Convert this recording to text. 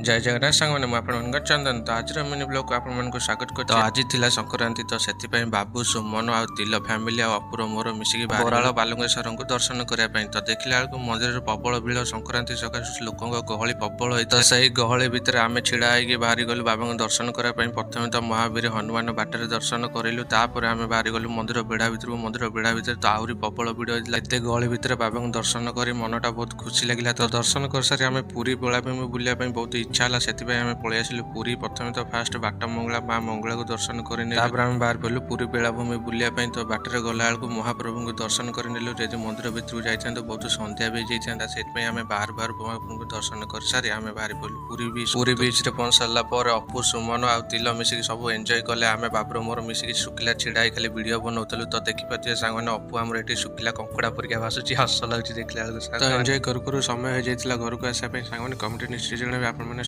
ଜୟ ଜଗନ୍ନାଥ ସାଙ୍ଗମାନେ, ମୁଁ ଆପଣଙ୍କ ଚନ୍ଦନ। ତ ଆଜିର ମିନି ବ୍ଲଗକୁ ଆପଣମାନଙ୍କୁ ସ୍ୱାଗତ କରୁଛି। ତ ଆଜି ଥିଲା ସଂକ୍ରାନ୍ତି, ତ ସେଥିପାଇଁ ବାବୁ, ସୁମନ ଆଉ ତିଲ ଫ୍ୟାମିଲି ଆଉ ଅପୁର ମୋର ମିଶିକି ବରାଳ ବାଲୁଙ୍ଗେଶ୍ୱରଙ୍କୁ ଦର୍ଶନ କରିବା ପାଇଁ। ତ ଦେଖିଲା ବେଳକୁ ମନ୍ଦିରରେ ପ୍ରବଳ ଭିଡ଼। ସଂକ୍ରାନ୍ତି ସକାଶେ ଲୋକଙ୍କ ଗହଳି ପ୍ରବଳ ହେଇଥିଲା। ସେଇ ଗହଳି ଭିତରେ ଆମେ ଛିଡ଼ା ହେଇକି ବାହାରି ଗଲୁ ବାବାଙ୍କୁ ଦର୍ଶନ କରିବା ପାଇଁ। ପ୍ରଥମେ ତ ମହାବୀର ହନୁମାନ ବାଟରେ ଦର୍ଶନ କରିଲୁ, ତାପରେ ଆମେ ବାହାରି ଗଲୁ ମନ୍ଦିର ବେଢ଼ା ଭିତରକୁ। ମନ୍ଦିର ବେଢ଼ା ଭିତରେ ତ ଆହୁରି ପ୍ରବଳ ଭିଡ଼ ହେଇଥିଲା। ଏତେ ଗହଳି ଭିତରେ ବାବାଙ୍କୁ ଦର୍ଶନ କରି ମନଟା ବହୁତ ଖୁସି ଲାଗିଲା। ତ ଦର୍ଶନ କରିସାରି ଆମେ ପୁରୀ ବେଳାଭୂମି ବୁଲିବା ପାଇଁ ବହୁତ ଇଚ୍ଛା ହେଲା, ସେଥିପାଇଁ ଆମେ ପଳେଇ ଆସିଲୁ ପୁରୀ। ପ୍ରଥମେ ତ ଫାଷ୍ଟ ବାଟ ମଙ୍ଗଳା, ମା ମଙ୍ଗଳାକୁ ଦର୍ଶନ କରିନେଲୁ। ତାପରେ ଆମେ ବାହାରି ପଡ଼ିଲୁ ପୁରୀ ବେଳାଭୂମି ବୁଲିବା ପାଇଁ। ତ ବାଟରେ ଗଲା ବେଳକୁ ମହାପ୍ରଭୁଙ୍କୁ ଦର୍ଶନ କରିନେଲୁ। ଯଦି ମନ୍ଦିର ଭିତରକୁ ଯାଇଥାନ୍ତୁ, ବହୁତ ସନ୍ଧ୍ୟା ବି ହେଇଯାଇଥାନ୍ତା। ସେଥିପାଇଁ ଆମେ ବାହାରୁ ବାହାରୁ ମହାପ୍ରଭୁଙ୍କୁ ଦର୍ଶନ କରିସାରି ଆମେ ବାହାରି ପଡ଼ିଲୁ ପୁରୀ ବିଚ୍। ପୁରୀ ବିଚ୍ରେ ପହଞ୍ଚି ସାରିଲା ପରେ ଅପୁ, ସୁମନ ଆଉ ତିଲ ମିଶିକି ସବୁ ଏନ୍ଜୟ କଲେ। ଆମେ ବାବୁର ମୋର ମିଶିକି ଶୁଖିଲା ଛିଡ଼ା ହେଇ ଖାଲି ଭିଡ଼ିଓ ବନଉଥିଲୁ। ତ ଦେଖିପାରୁଥିବେ ସାଙ୍ଗମାନେ, ଅପୁ ଆମର ଏଠି ଶୁଖିଲା କଙ୍କଡ଼ା ପରିକା ଭାସୁଛି, ହସ ଲାଗୁଛି ଦେଖିଲା ବେଳକୁ। ତ ଏନ୍ଜୟ କରୁ କରୁ ସମୟ ହେଇଯାଇଥିଲା ଘରକୁ ଆସିବା ପାଇଁ। ସାଙ୍ଗମାନେ, କମେଣ୍ଟ ନିଶ୍ଚୟ ଜଣାଇବେ ଆପଣମାନେ।